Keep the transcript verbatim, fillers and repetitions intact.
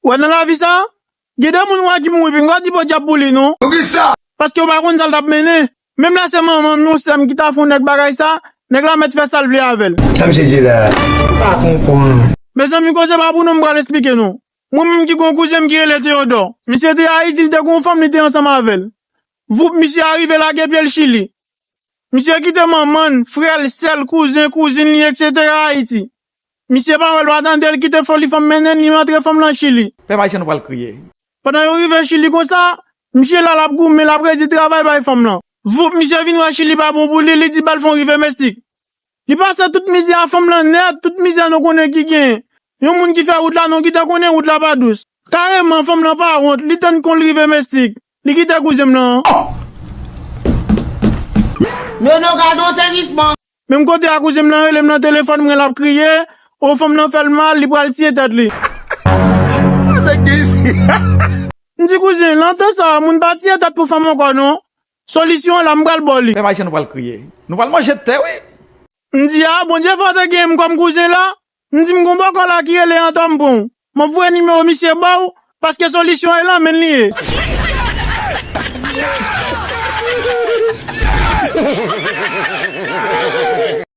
Ou wè nan lavi sa, gen de moun ou wè ki mouri, pinga w di podyab pou li, non. Poukisa? Paske w pa konn sa l t ap mennen. Menm lè se manman m, yon sè m ki ta fè yon nèg bagay sa, nèg la mèt fè sa l vle avè l. Sa misye di la? M pa konprann. Mezanmi, koze pa pou nou, m pral esplike nou. Mwen menm ki gen yon kouzen m ki rele Teyodò. Misye te Ayiti, li te gen yon fanm, li te ansanm avè l. Voup, misye arive lage pye l Chili. Misye kite manman l, frè l, sè l, kouzen, kouzin li, etsetera Ayiti. Misye pa wè l, pa tande l, kite foli fanm mennen l, li rantre fanm lan Chili. Pèp ayisyen, nou pral kriye. Pandan yo rive Chili konsa, misye la l ap goumen, l ap redi travay bay fanm lan. Voup, misye vin wè Chili pa bon pou li, li di ba l fè yon rive mestik. Li pase tout mizè a fanm lan nèt, tout mizè nou konnen ki genyen. Yon moun ki fè wout la, nou gentan konnen wout la pa dous. Kareman, fanm lan pa wont, li tann kon l rive mestik. Li kite kouzen m lan. Nono, gade yon sezisman. Menm kote a kouzen m lan rele m nan telefòn, mwen l ap kriye, o fanm lan fè l mal, li pral tiye tèt li. M di kouzen, nan tan sa, moun pa tiye tèt pou fanm ankò non. Solisyon an la, m pral ba w li. Pèp ayisyen, nou pral kriye. Nou pral manje tè, wi. M di a, Bondye fè w te genyen m kòm kouzen la. M di m gon bòkò la ki rele Antò m pran w. M ap voye nimewo misye ba w, paske solisyon an e lan men l li ye.